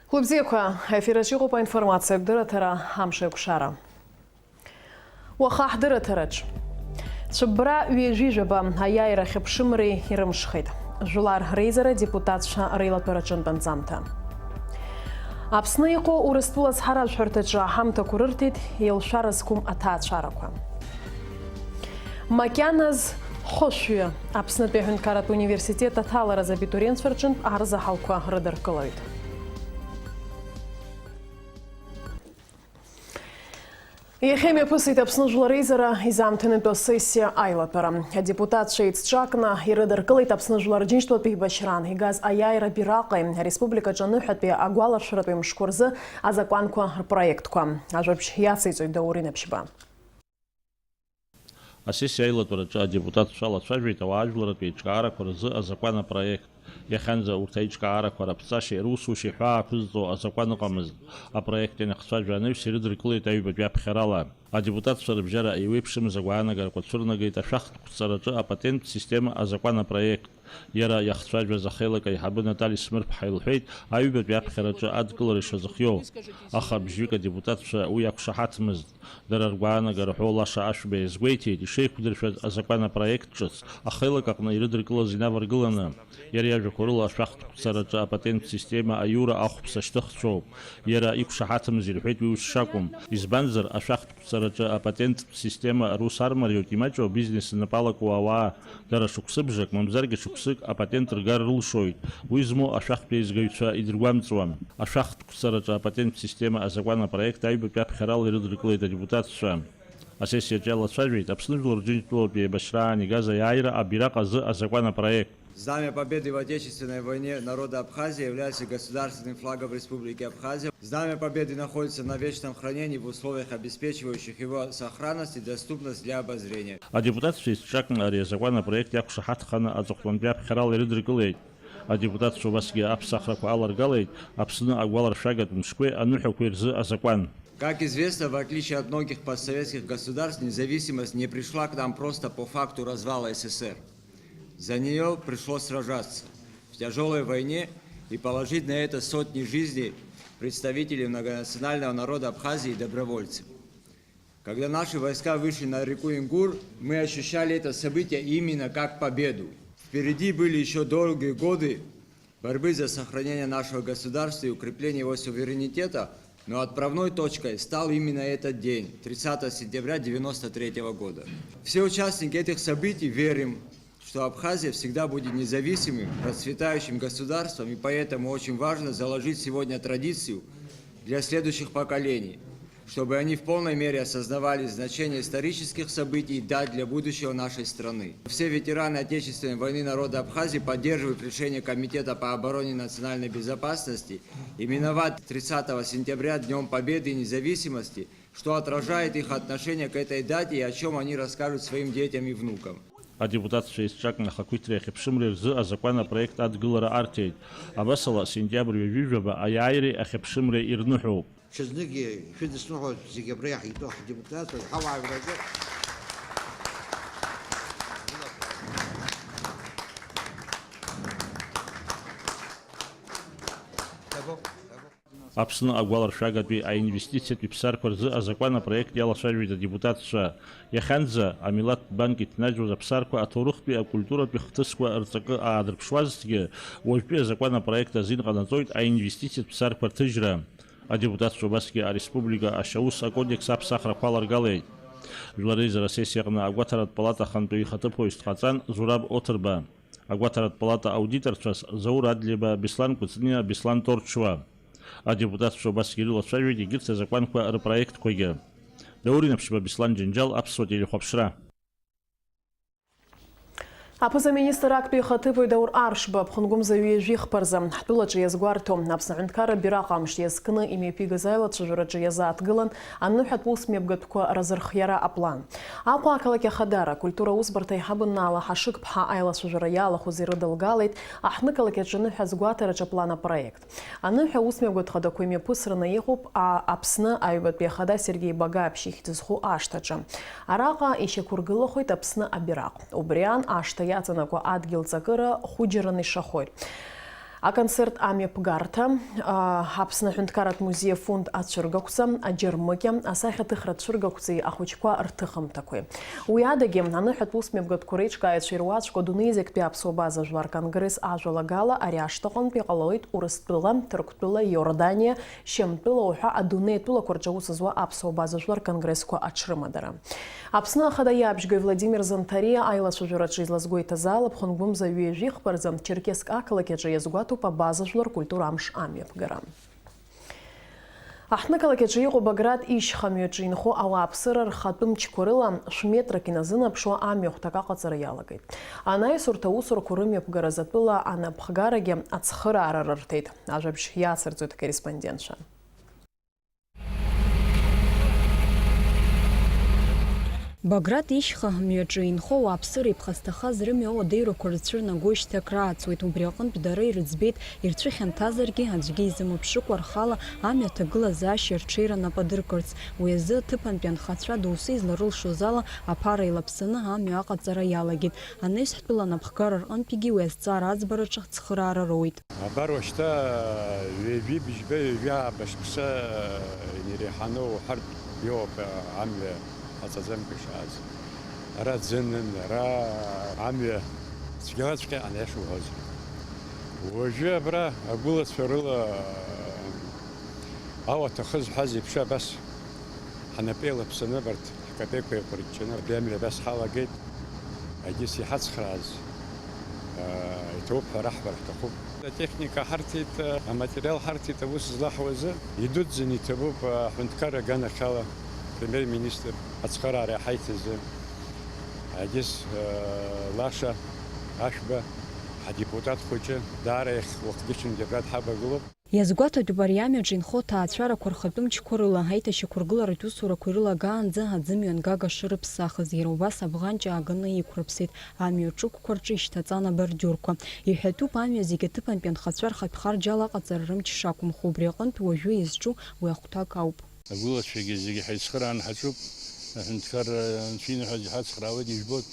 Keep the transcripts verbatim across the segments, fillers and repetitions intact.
Хәылбзиақәа, аефираҿ иҟоуп аинформациатә дырраҭара, амш еиқәшара. Уаха ҳдырраҭараҿ. Цәыббра ҩажәи жәаба аиааира хьыԥшымреи ирымшхеит. Жәлар реизара адепутатцәа реилатәараҿынтә анҵамҭа. Аԥсны иҟоу Урыстәыла ацҳаражәҳәарҭаҿы аҳамҭақәа рырҭеит еилшәара зқәым аҭаацәарақәа. Макьаназ хышәҩы. Аԥснытәи аҳәынҭқарратә университет аҭаларазы абитуриентцәа рҿынтә арзаҳалқәа рыдыркылоит. Иахьа имҩаԥысит Аԥсны Жәлар Реизара изаамҭанытәу асессиа аилатәара. Адепутатцәа еицҿакны ирыдыркылеит Аԥсны Жәлар Џьынџьтәылатәи еибашьраан игаз аиааира абираҟи ареспубликаҿы аныҳәатәи агәаларшәаратәи мшқәа рзы азакәанқәа рпроектқәа. Ажәабжь иациҵоит Даур Инаԥшьба. Асессиа аилатәараҿы адепутатцәа лацәажәеит ауаажәларратә еиҿкаарақәа рзы азакәан апроект. Иахьанӡа урҭ аиҿкаарақәа раԥҵашьеи русушьеи ҳәаа ақәызҵо азакәан ыҟамызт. Апроект ианахцәажәа анаҩс ирыдыркылеит аҩбатәи аԥхьарала. Адепутатцәа рыбжьара еиуеиԥшымыз агәаанагарақәа цәырнагеит ашәахтә қәҵараҿы апатенттә система азакәан апроект. Иара иахцәажәаз ахеилак аиҳабы Натали Смырԥҳа илҳәеит, аҩбатәи аԥхьараҿы адкылара ишазыхиоу. Аха бжьҩык адепутатцәа уи иақәшаҳаҭмызт. Дара ргәаанагара ҳәоу лаша ашәба иазгәеиҭеит, ишеиқәдыршәаз азакәан апроект ҿыц ахеилак аҟны ирыдыркылаз инаваргыланы. Иара иажәақәа рыла, ашәахтә қәцараҿы апатенттә система аиура ахәԥса шьҭыхцәоуп. Иара иқәшаҳаҭымзи рҳәеит уи ус шакәым. Избанзар, ашәахтә қәцараҿы апатенттә система рус армариоуп, имаҷу абизнес инапы алаку ауаа. Дара шықәсыбжак, мамзаргьы шықәсык апатент ргар рылшоит. Уи змоу ашәахтә еизгаҩцәа идыргәамҵуам. Ашәахтә қәцараҿы апатенттә система азакәан апроект аҩбатәи аԥхьарала ирыдыркылеит адепутатцәа. Асессиаҿы иалацәажәеит Аԥсны Жәлар Џьынџьтәылатәи еибашьраан игаз аиааира абираҟ азы азакәан апроект. Знамя Победы в Отечественной войне народа Абхазии является государственным флагом Республики Абхазия. Знамя Победы находится на вечном хранении в условиях, обеспечивающих его сохранность и доступность для обозрения. Адепутатцәа еицҿакны ари азакәан апроект иақәшаҳаҭханы аҵыхәтәантәи аԥхьарала ирыдыркылеит. Адепутатцәа убасгьы аԥсахрақәа аларгалеит Аԥсны агәаларшәагатә мшқәеи аныҳәақәеи рзы азакәан. Как известно, в отличие от многих постсоветских государств, независимость не пришла к нам просто по факту развала С С С Р. За неё пришлось сражаться в тяжёлой войне и положить на это сотни жизней представителей многонационального народа Абхазии и добровольцев. Когда наши войска вышли на реку Ингур, мы ощущали это событие именно как победу. Впереди были ещё долгие годы борьбы за сохранение нашего государства и укрепление его суверенитета, но отправной точкой стал именно этот день, тридцатого сентября девяносто третьего года. Все участники этих событий верим, что Абхазия всегда будет независимым, процветающим государством, и поэтому очень важно заложить сегодня традицию для следующих поколений, чтобы они в полной мере осознавали значение исторических событий и дат для будущего нашей страны. Все ветераны Отечественной войны народа Абхазии поддерживают решение Комитета по обороне и национальной безопасности именовать тридцатого сентября Днём Победы и Независимости, что отражает их отношение к этой дате и о чём они расскажут своим детям и внукам. Адепутатцәа еизҿакны ахақәиҭреи ахьыԥшымреи рзы азакәан апроект адгылара арҭеит. Абасала, сентиабр ҩажәи жәаба аиааиреи ахьыԥшымреи ирныҳәоуп. Ҽазныкгьы шәыдысныҳәоит зегьы абра иаҳитәу ҳдепутатцәа, ҳауаажәларгьы. Аԥсны агәаларшәагатәи аинвестициатә иԥсарқәа рзы азакәан апроект иалацәажәеит адепутатцәа. Иахьанӡа амилаҭтә банк иҭнаџьуаз аԥсарқәа аҭоурыхтәи акультуратәи хҭысқәа рҵакы аадырԥшуазҭгьы, уажәтәи азакәан апроект азин ҟанаҵоит аинвестициатә ԥсарқәа рҭыжьра. Адепутатцәа убасгьы ареспублика ашьаус акодекс аԥсахрақәа аларгалеит. Жәлар реизара асессиаҟны агәаҭаратә палата ахантәаҩы ихаҭыԥуаҩс дҟаҵан Зураб Оҭырба. Агәаҭаратә палата аудиторцәас Заур Адлеиба, Беслан Кәыҵниа, Беслан Торчуа. Адепутатцәа убасгьы ирылацәажәеит егьырҭ азакәанқәа рпроектқәагьы. Даур Инаԥшьба, Беслан Џьынџьал, Аԥсуа телехәаԥшра. Аԥыза-министр актәи ихаҭыԥуаҩ Даур Аршба, ԥхынгәымза ҩажәи хԥа рзы, ҳтәылаҿы иазгәарҭо Аԥсны аҳәынҭқарра бираҟ амш иазкны имҩаԥигаз аилацәажәараҿы иазааҭгылан аныҳәатә усмҩаԥгатәқәа разырхиара аплан. Аҟәа ақалақь Ахадара акультура аусбарҭа аиҳабы Нала Ҳашыгԥҳа аилацәажәара иалахәыз ирыдылгалеит аҳҭнықалақь аҿы аныҳәа азгәаҭараҿы аплан апроект. Аныҳәа усмҩаԥгатә хадақәа имҩаԥысраны иҟоуп а-, Аԥсны аҩбатәи ахада Сергеи Багаԥшь ихьӡ зху ашҭаҿы. Араҟа ишьақәыргылахоит Аԥсны абираҟ. Убри аан ашҭа иаҵанакуа адгьыл ҵакыра хәыџьараны ишахоит. Аконцерт амҩаԥгарҭа, а, Аԥсны аҳәынҭқарратә музеи афонд ацәыргақәҵа, аџьармыкьа, асахьаҭыхратә цәыргақәҵеи ахәыҷқәа рҭыхымҭақәеи. Уи адагьы, аныҳәатә усмҩаԥгатәқәа реиҿкааҩцәеи руаӡәқәа адунеи зегьтәи аԥсуа база жәлар конгресс ажәалагала ари ашҭаҟынтә иҟалоит Урыстәыла, Ҭырқәтәыла, Иорданиа, Шьамтәыла уҳәа адунеи атәылақәа рҿы аус зуа аԥсуа база жәлар конгрессқәа аҽрымадара. Аԥсны Ахада иабжьгаҩ Владимир Занҭариа аилацәажәараҿы излазгәеиҭаз ала, ԥхынгәымза ҩажәи хԥа рзы Черкесск ақалақь аҿы иазгәаҭоуп абаза жәлар культура амш амҩаԥгара. Аҳҭнықалақь аҿы иҟоу Баграт ишьха мҩаҿы инхо ауааԥсыра рхатәы мчқәа рыла шә-метрак иназынарԥшуа амҩахәҭак аҟаҵара иалагеит. Анаҩс урҭ аусурақәа рымҩаԥгаразы атәыла анапхгарагьы ацхыраара рырҭеит. Ажәабжь иацырҵоит акорреспондентцәа. Баграт ишьха мҩаҿы инхо ауааԥсыра иԥхасҭахаз рымҩа ауадаҩрақәа рцәырнагоижьҭеи акрааҵуеит. Убри аҟынтә дара ирыӡбеит, ирцәыхьанҭазаргьы, аӡәгьы изымԥшыкәа рхала амҩа аҭагылазаашьа рҽеира нап адыркырц. Уи азы аҭыԥантәи анхацәа доусы изларылшоз ала аԥара еилаԥсаны амҩа аҟаҵара иалагеит. Анаҩс ҳтәыла анапхгара рҟынтәигьы уи азҵаара аӡбараҿы ацхыраара роуеит. Абар уажәшьҭа ҩажәи быжьба, ҩажәи ааба шықәса иреиҳаны уҳәартә иоуп амҩа ҟаҵаӡамкәа ишааз. Ара ӡы анын, ара амҩа цәгьалаҵәҟьа анаиаша уҳәозар. Уажәы абра агәылацәа рыла ауаҭах зҳәаз еиԥш абас ҳнапы еилаԥсаны абарҭ ҳкапеиқәа еиҟәырҷҷаны абри амҩа абас ҳалагеит. Егьыс иҳацхрааз, аа, иҭабуп ҳәа раҳбар ҳҭахуп. Атехника ҳарҭеит, аматериал ҳарҭеит аус злаҳуа азы. Идуӡӡаны иҭабуп аҳәынҭқарра аганахьала, премьер-министр ацхыраара иаҳаиҭазы. Егьыс, аа, Лаша Ашәба, ҳадепутат хәыҷы, даара иахь уахгьы-ҽынгьы абра дҳавагылоуп. Иазгәаҭатәуп ари амҩаҿ инхо аҭаацәарақәа рхатәы мчқәа рыла, аиҭашьақәыргыларатә усурақәа ирылагаанӡа аӡымҩангага шырыԥсахыз, иара убас афӷан ҷааганы иқәрыԥсеит, амҩа ҿықәқәа рҿы ишьҭаҵан абордиурқәа. Иҳәатәуп, амҩа зегь аҭыԥантәи анхацәа рхатә харџьала аҟаҵара рымч шақәымхо, убри аҟынтә уажәы изҿу уи ахәҭак ауп. Агәылацәагьы зегьы ҳаицхырааны ҳаҿуп. Аҳәынҭқарра анцәа иныҳәаз иҳацхраауеит, ижәбоит.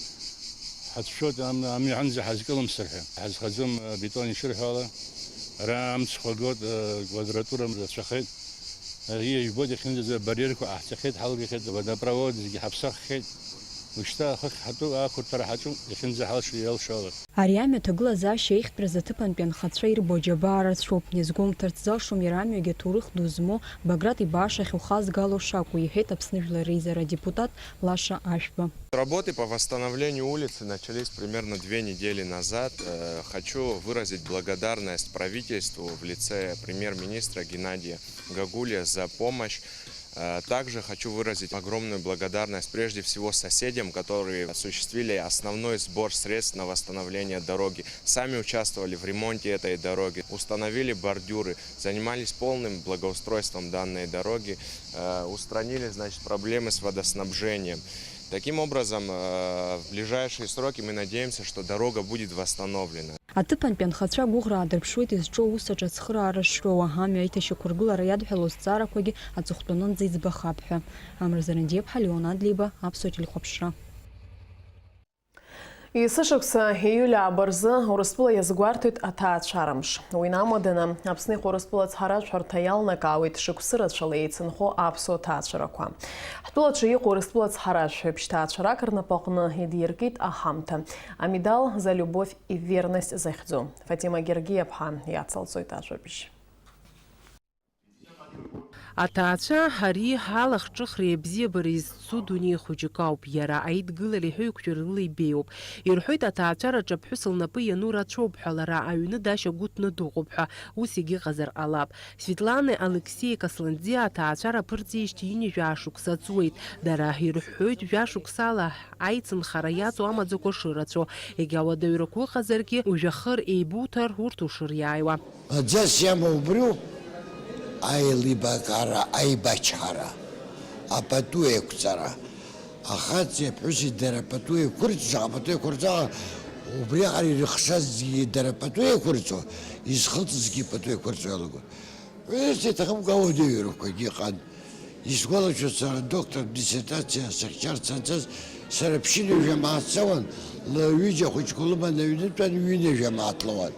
Ҳацәшәоит ам-, амҩа ҳанӡа ҳазкылымсыр ҳәа. Ҳазхаӡом, абетон ишырҳәо ала. Ара амцхә агоит, квадратура рацәахеит. Ижәбоит, иахьынӡазы абарьерқәа ҟаҳҵахьеит, ҳалгахьеит, водопровод зегьы ҳаԥсаххьеит. Ушьҭа ахыхь ҳатәу, ақәырҭәара ҳаҿуп, иахьынӡаҳалшо иалшо ала. Ари амҩа аҭагылазаашьа еиӷьтәразы аҭыԥантәи анхацәа ирбо аџьабаа рацәоуп. Иазгәоумҭарц залшом иара амҩагьы аҭоурых ду змоу Баграт ибаашахь ухазгало шакәу, иҳәеит Аԥсны Жәлар Реизара адепутат Лаша Ашәба. Работы по восстановлению улицы начались примерно две недели назад. Э, хочу выразить благодарность правительству в лице премьер-министра Геннадия Гагулия за помощь. Э, также хочу выразить огромную благодарность прежде всего соседям, которые осуществили основной сбор средств на восстановление дороги, сами участвовали в ремонте этой дороги, установили бордюры, занимались полным благоустройством данной дороги, э, устранили, значит, проблемы с водоснабжением. Таким образом, э, в ближайшие сроки мы надеемся, что дорога будет восстановлена. Аҭыԥантәи анхацәа агәыӷра аадырԥшуеит изҿу аус аҿы ацхыраара шроуа, амҩа аиҭашьақәыргылара иадҳәалоу азҵаарақәагьы аҵыхәтәанынӡа иӡбахап ҳәа. Амра Зарандиаԥҳа, Леон Адлеиба, Аԥсуа телехәаԥшра. Есышықәса ииуль ааба рзы Урыстәыла иазгәарҭоит аҭаацәарамш. Уи инамаданы, Аԥсны иҟоу Урыстәыла ацҳаражәҳәарҭа иалнакаауеит шықәсы рацәала еицынхо аԥсуа ҭаацәарақәа. Ҳтәылаҿы иҟоу Урыстәыла ацҳаражәҳәаҩ ԥшьҭаацәарак рнапаҟны идиркит аҳамҭа. Амедал «За любовь и верность» захьӡу. Фатима Гергиаԥҳа иацылҵоит ажәабжь. Аҭаацәа ари алахҿыхреи абзиабареи зцу дунеи хәыҷык ауп. Иара аидгылареи ҳәеиқәшәареи рыла ибеиоуп. Ирҳәоит, аҭаацәараҿы аԥҳәыс лнапы иану рацәоуп ҳәа, лара аҩны дашьагәыҭны дыҟоуп ҳәа, ус егьыҟазар ҟалап. Светланеи Алексеи Касланӡиа аҭаацәара аԥырҵеижьҭеи ҩынҩажәа шықәса ҵуеит. Дара ирҳәоит, жәа шықәсала аицынхара иаҵоу амаӡақәа шырацәоу, егьа уадаҩрақәа ыҟазаргьы, ужәҩахыр еибуҭар, урҭ ушыриааиуа. Маӡас иамоу убриоуп, аилибакаара, аибачҳара, апату еиқәҵара. Ахаҵеи аԥҳәыси дара пату еиқәырҵо, шаҟа пату еиқәырҵо, убриаҟара ирыхшазгьы дара пату еиқәырҵо, изхылҵызгьы пату еиқәырҵо иалагон. Ҩызас иҭахымкәа ауадаҩрақәагьы ыҟан. Исгәалашәоит сара адоктортә диссертациа сыхьчарц санцаз, сара ԥшьынҩажәа мааҭ сауан, лҩыџьа ахәыҷқәа лыманы аҩны дтәан, ҩынҩажәа мааҭ лауан.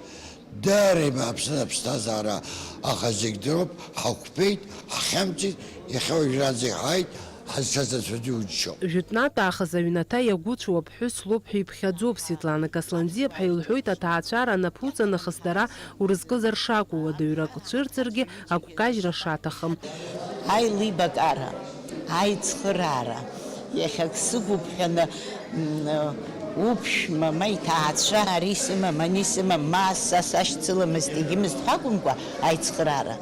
Даара ибааԥсын аԥсҭазаара, аха зегь дыроуп, ҳақәԥеит, ҳхьамҵит, иахьа уажәраанӡа иҳааит, ҳазшаз аӡәгьы џьшьо. Жәытәнатә аахыс аҩнаҭа иагәыцәу аԥҳәыс лоуп ҳәа иԥхьаӡоуп. Светлана Касланӡиаԥҳа илҳәоит, аҭаацәара анаԥуҵа нахыс дара урызкызар шакәу, уадаҩрак цәырҵыргьы агәкажьра шаҭахым. Аилибакаара, аицхыраара, иахьак сыгәуп ҳәаны, м, уԥшәма, ма иҭаацәа, ари сымам, ани сымам, ма са сашьцыламызт, егьымызт ҳәа акәымкәа, аицхыраара.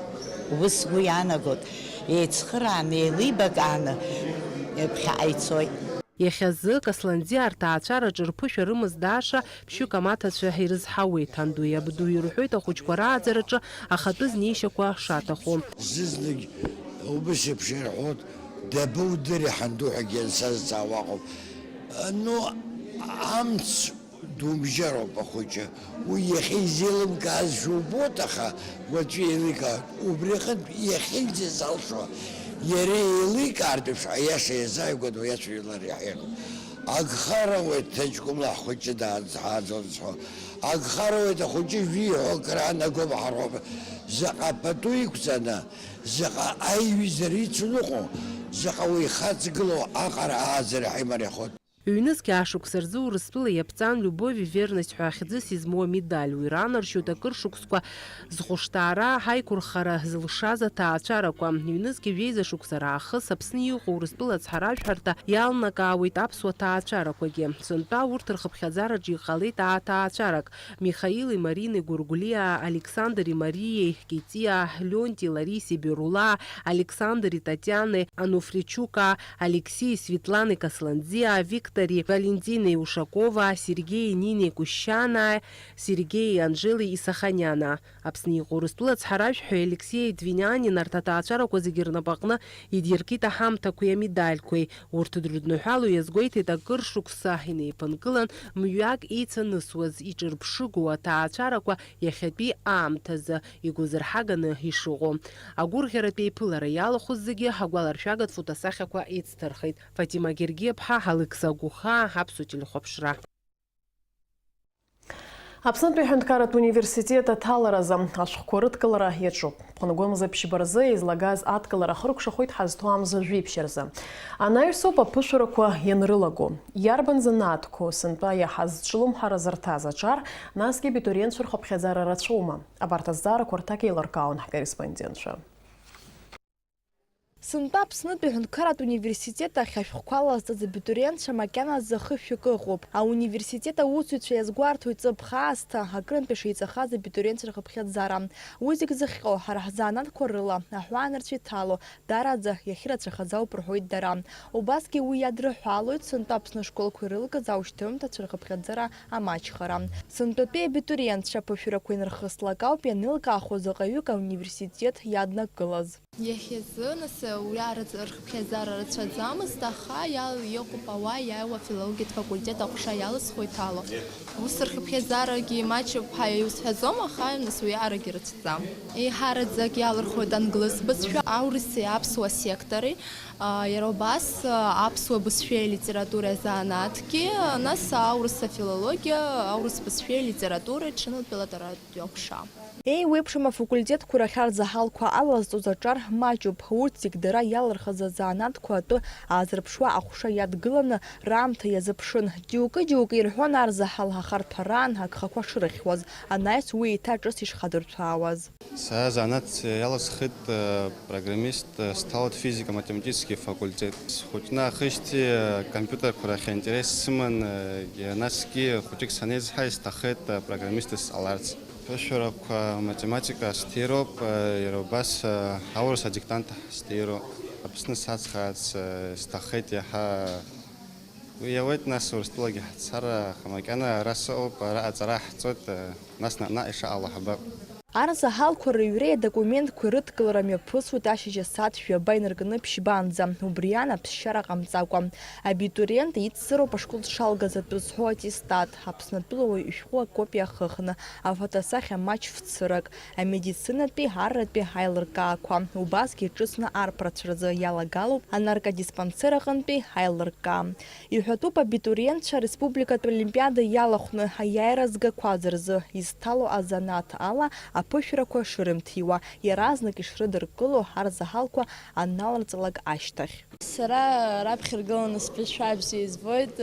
Уи сгәы иаанагоит, еицхырааны, еилибакааны, ԥхьаҟа ицоит. Иахьазы Касланӡиа арҭаацәараҿы рԥышәа рымаз дааша ԥшьҩык амаҭацәа ирызҳауеит. Андуи абдуи рҳәоит ахәыҷқәа рааӡараҿы ахатәы знеишьақәа шаҭаху. Зызнагь убас еиԥш ирҳәоит, дабоудыри ҳанду ҳәагьы ансазҵаауа ыҟоуп. Ну, амц Думжьароуп ахәыҷы. Уи иахьа изеилымкаазшәа убоит, аха уаҵәы еиликаауеит. Убри аҟынтә иахьынӡазалшо, иара еиликаартә еиԥш, аиаша иазааигәаны уи ацәажәалар иаҳа иҟоуп. Агхарауеит, ҭаҷкәымла ҳхәыҷы даанхаӡом зҳәо. Агхарауеит, ахәыҷы жәиҳәо акыр аанагом ҳарҳәо. Заҟа пату иқәҵаны, заҟа аиҩызара ицу ныҟәо, заҟа уи ихаҵгылоу аҟара-ааӡара ҳимариахоит. Ҩнызқь ашықәса рзы Урыстәыла иаԥҵан Любовь и верность ҳәа хьӡыс измоу амедаль. Уи ранаршьоит акыр шықәсқәа зхәышҭаара ҳаиқәырхара зылшаз аҭаацәарақәа. Ҩнызқь жәеиза шықәса раахыс Аԥсны иҟоу Урыстәыла ацҳаражәҳәарҭа иалнакаауеит аԥсуа ҭаацәарақәагьы. Сынтәа урҭ рхыԥхьаӡараҿы иҟалеит ааҭаацәарак. Михаили Марини Гәыргәлиа, Александри Мариеи Китиа, Леонти Лариси Берула, Александри Татиани Ануфричука, Алексеи Светлани Касланӡиа, Виктори Валентини Ушакова, Сергеи Нини Кушьана, Сергеи Анжели Исаханиана. Аԥсны иҟоу Урыстәыла ацҳаражәҳәаҩ Алексеи Двинянин арҭ аҭаацәарақәа зегьы рнапаҟны идиркит аҳамҭақәеи амедальқәеи. Урҭ дрыдныҳәало иазгәеиҭеит акыр шықәса инеиԥынкылан мҩак еицанысуаз иҿырԥшыгоу аҭаацәарақәа иахьатәи аамҭазы игәазырҳаганы ишыҟоу. Агәырӷьаратә еиԥылара иалахәыз зегьы агәаларшәагатә фотосахьақәа еицҭырхит. Фатима Гергиаԥҳа, Алықьса Гәыхаа, Аԥсуа телехәаԥшра. Аԥснытәи аҳәынҭқарратә университет аҭаларазы ашәҟәқәа рыдкылара иаҿуп. Ԥхынгәымза ԥшьба рзы еизлагаз адкылара ахыркәшахоит ҳазҭоу амза жәиԥшь рзы. Анаҩсоуп аԥышәарақәа ианрылаго. Иарбан занааҭқәоу сынтәа иаҳа зҿлымҳара зырҭаз аҿар, насгьы абитуриентцәа рхыԥхьаӡара рацәоума? Абарҭ азҵаарақәа рҭак еилыркаауан ҳкорреспондентцәа. Сынтәа Аԥснытәи аҳәынҭқарратә университет ахь ашәҟәқәа лазҵаз абитуриентцәа макьаназы хышәҩык ыҟоуп. Ауниверситет аусзуҩцәа иазгәарҭоит ҵыԥх аасҭа акырынтә ишеиҵахаз абитуриентцәа рхыԥхьаӡара. Уи зегь зыхҟьо, ҳара ҳзанааҭқәа рыла, аҳәаанырцә иҭало, даараӡа иахьырацәахаз ауп рҳәоит дара. Убасгьы уи иадрыҳәалоит сынтәа Аԥсны ашколқәа ирылгаз аушьҭымҭацәа рхыԥхьаӡара амаҷхара. Сынтәатәи абитуриентцәа аԥышәарақәа ианырхыслак ауп ианеилкаахо заҟаҩык ауниверситет иаднакылаз. Иахьазы, нас, уи арыц-, рхыԥхьаӡара рацәаӡамызт, аха иа-, иҟоуп ауаа иааиуа афилологиатә факультет аҟәша иалысхуеит ала. Ус рхыԥхьаӡарагьы маҷуп ҳәа иузҳәаӡом, аха, нас, уи арагьы рацәаӡам. Еиҳараӡак иалырхуеит англыз бызшәа, аурыси аԥсуа сектори, а, иара убас, а, аԥсуа бызшәеи алитературеи азанааҭгьы, нас, аурыс афилологиа, аурыс бызшәеи алитературеи ҽынлатәи литературатәи аҟәша. Еиуеиԥшым афакультетқәа рахь арзаҳалқәа алазҵоз аҿар маҷуп, урҭ зегь дара иалырхыз азанааҭқәа атәы аазырԥшуа аҟәша иадгыланы раамҭа иазыԥшын. Џьоукы-џьоукы ирҳәон арзаҳал ахарҭәараан агхақәа шырыхьуаз, анаҩс уи еиҭа ҿыц ишхадырҭәаауаз. Са азанааҭ иалысхит, э, программист, э, сҭалоит физика-математический факультет. Схәыҷны аахижьҭеи, э, компиутерқәа рахь аинтерес сыман, э, насгьы хәыҷык санеизҳа, исҭаххеит, э, программистс сҟаларц. Аԥышәарақәа математика сҭироуп, иара убас аурыс адиктант сҭироуп. Аԥсны сацхраарц сҭаххеит иаҳа. Уи иауеит, нас, Урыстәылагьы ҳцар, аха макьана ара сыҟоуп, араҟа аҵара ҳҵоит, нас наҟ-наҟ ишаҟало ҳбап. Арзаҳалқәа рыҩреи адокументқәеи рыдкылара мҩаԥысуеит ашьыжь асааҭ жәаба инаркны ԥшьбанӡа, убри аан аԥсшьара ҟамҵакәа. Абитуриент ицзароуп ашкол дшалгаз атәы зҳәо аттестат, Аԥснатәыла уаҩ ишәҟәы акопиа ахыхны, афотосахьа маҷ фцырак, амедицинатәи, арратәи аилыркаақәа, убасгьы иҿыцны арԥарацәа рзы иалагалоуп анаркодиспансер аҟынтәи аилыркаа. Иҳәатәуп абитуриентцәа ареспубликатә олимпиада иалахәны аиааира згақәаз рзы изҭало азанааҭ ала аԥышәарақәа шырымҭиуа, иаразнак ишрыдыркыло арзаҳалқәа аналарҵалак ашьҭахь. Сара раԥхьа ргыланы сбызшәа бзиа избоит,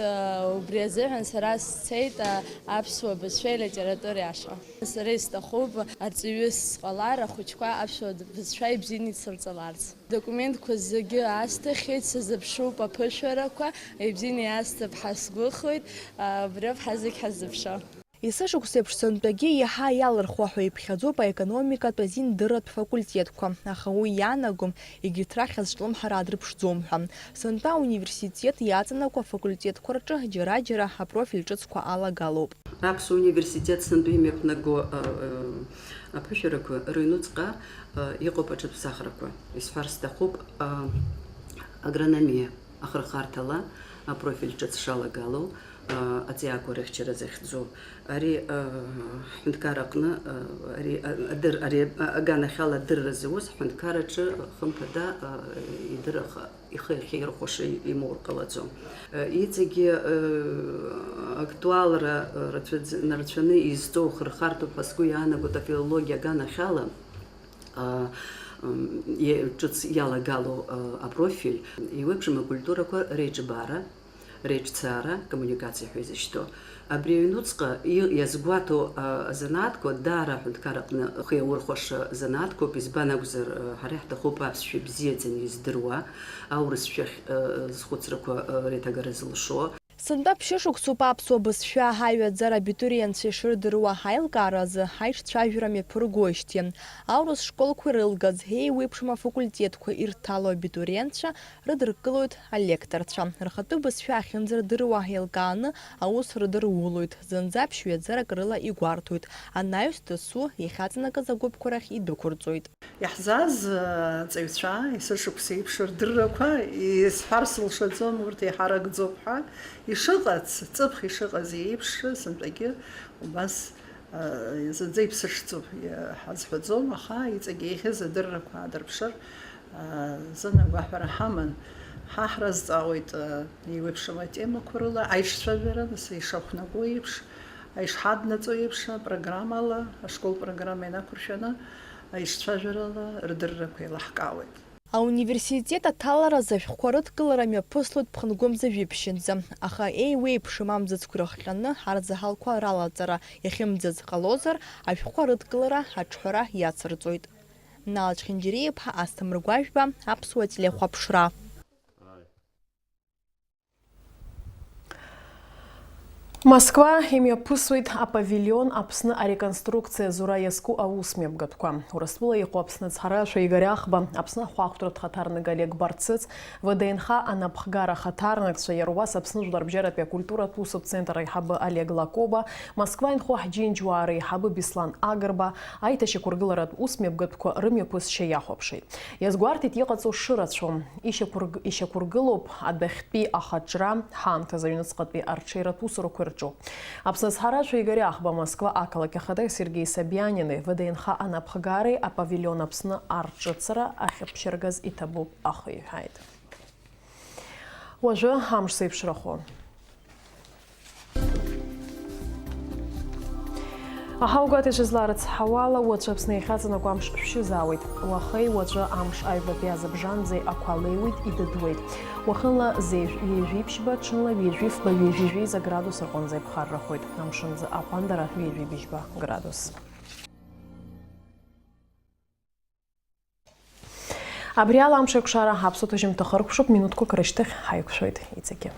убри азыҳәан сара сцеит аԥсуа бызшәеи алитературеи ашҟа. Сара исҭахуп арҵаҩыс сҟалар, ахәыҷқәа аԥсуа бызшәа ибзианы ицырҵаларц. Документқәа зегьы аасҭаххеит, сазыԥшуп аԥышәарақәа, ибзианы иаасҭап ҳәа сгәыхоит, убриоуп ҳазегь ҳаззыԥшу. Есышықәсеиԥш сынтәагьы иаҳа иалырхуа ҳәа иԥхьаӡоуп аекономикатә азиндырратә факультетқәа, аха уи иаанагом, егьырҭ рахь азҿлымҳара адрыԥшӡом ҳәа. Сынтәа ауниверситет иаҵанакуа афакультетқәа рҿы џьара-џьара апрофиль ҿыцқәа алагалоуп. Аԥсуа университет сынтәа имҩаԥнаго, ы, ы, аԥышәарақәа рыҩнуҵҟа, ы, иҟоуп аҽыԥсахрақәа. Исҳәар сҭахуп, ы, агрономиа ахырхарҭала апрофиль ҿыц шалагало, ы, аҵиаақәа рыхьчара захьӡу. Ари, ы, ҳҳәынҭқар аҟны, ы, ари, ы, адыр-, ари, ы, аганахьала адырра зауз ҳҳәынҭқар аҿы, ы, хымԥада, ы, идырраха ихы иахьаирхәаша имоур ҟалаӡом. Иҵегьы, э, актуалра, э, рацәаӡ-, нарацәаны изҵоу хырхарҭоуп ҳәа сгәы иаанагоит афилологиа аганахьала, а, м, иа-, ҿыц иалагало, а, апрофиль, еиуеиԥшым акультурақәа реиҿбаара, реиҿцаара, коммуникациа ҳәа изышьҭоу. Абри аҩнуҵҟа и-, иазгәаҭоу, а, азанааҭқәа даара аҳәынҭқарра аҟны ихы иаурхәаша занааҭқәоуп, избан акәзар, а, ҳара иаҳҭахуп аԥсшәа бзиаӡаны издыруа, аурысшәахь, а, зхәыцрақәа, а, реиҭагара зылшо. Сынтәа ԥшьышықәсоуп аԥсуа бызшәа аҳаҩаӡара абитуриентцәа ишырдыруа аилкааразы аиҿцәажәара мҩаԥыргоижьҭеи. Аурыс школқәа ирылгаз, еиуеиԥшым афакультетқәа ирҭало абитуриентцәа рыдыркылоит алекторцәа. Рхатәы бызшәа ахьынӡардыруа еилкааны аус рыдырулоит, зынӡа ԥшьҩаӡарак рыла игәарҭоит, анаҩс дасу иахьаҵанакыз агәыԥқәа рахь идәықәырҵоит. Иаҳзааз, э, аҵаҩцәа, есышықәса еиԥш рдыррақәа, исҳәар сылшаӡом, урҭ еиҳаракӡоуп ҳәа, ишыҟац, ҵыԥх ишыҟаз еиԥш, сынтәагьы убас, э, зынӡа иԥсыҽӡоуп, э, ҳазҳәаӡом, аха иҵегь еиӷьыз адыррақәа аадырԥшыр, э, азын агәаҳәара ҳаман. Ҳа ҳразҵаауеит, э, еиуеиԥшым атемақәа рыла, аиҿцәажәара, нас ишақәнаго еиԥш, ишҳаднаҵо еиԥш, апрограммала, ашкол программа инақәыршәаны, аиҿцәажәарала рдыррақәа еилаҳкаауеит. Ауниверситет аҭаларазы ашәҟәқәа рыдкылара мҩаԥыслоит ԥхынгәымза жәиԥшьынӡа, аха еиуеиԥшым амзызқәа ирыхҟьаны арзаҳалқәа ралаҵара иахьымӡаз ҟалозар, ашәҟәқәа рыдкылара аҿҳәара иацырҵоит. Нал Чхинџьириа-иԥҳа, Асҭамыр Гәажәба, Аԥсуа телехәаԥшра. Москва имҩаԥысуеит апавилион Аԥсны ареконструкциа зура иазку аусмҩаԥгатәқәа. Урыстәыла иҟоу Аԥсны ацҳаражәҳәаҩ Игорь Ахба, Аԥсны ахәаахәҭратә хаҭарнак Олег Барцыц, ВДНХ анапхгара ахаҭарнакцәа, иара убас Аԥсны Жәларбжьаратәи акультуратә усуп центр аиҳабы Олег Лакоба, Москва инхо ҳџьынџьуаа реиҳабы Беслан Агрба, аиҭашьақәыргыларатә усмҩаԥгатәқәа рымҩаԥысшьа иахәаԥшит. Иазгәарҭеит иҟаҵоу шырацәоу. Ишьақәырг-, ишьақәыргылоуп адәахьтәи ахаҿра, ҳаамҭазы аҩныҵҟатәи арҽеиратә усурақәа ирҿу. Аԥсны ацҳаражәҳәаҩ Игорь Ахба Москва ақалақь ахада Сергеи Собианини ВДНХ анапхгареи апавилион Аԥсны арҿыцра ахьаԥшьаргаз иҭабуп ахиҳәааит. Уажәы амш зеиԥшрахо. Аҳаугәаҭаҩцәа изларыцҳауала, уаҵәы Аԥсны иахьаҵанакуа амш шәшьызаауеит. Уахеи уаҵәы амш аҩбатәи азыбжанӡеи ақәа леиуеит, идыдуеит. Уахынла зежә ҩажәи ԥшьба, ҽынла ҩажәи фба, ҩажәи жәеиза градус рҟынӡа иԥхаррахоит. Амшынӡы аҟәандара ҩажәи быжьба градус. Абри ала амш еиқәшара аԥсуа ҭыжьымҭа хыркәшоуп, минуҭқәак рышьҭахь ҳаиқәшәоит иҵегьы.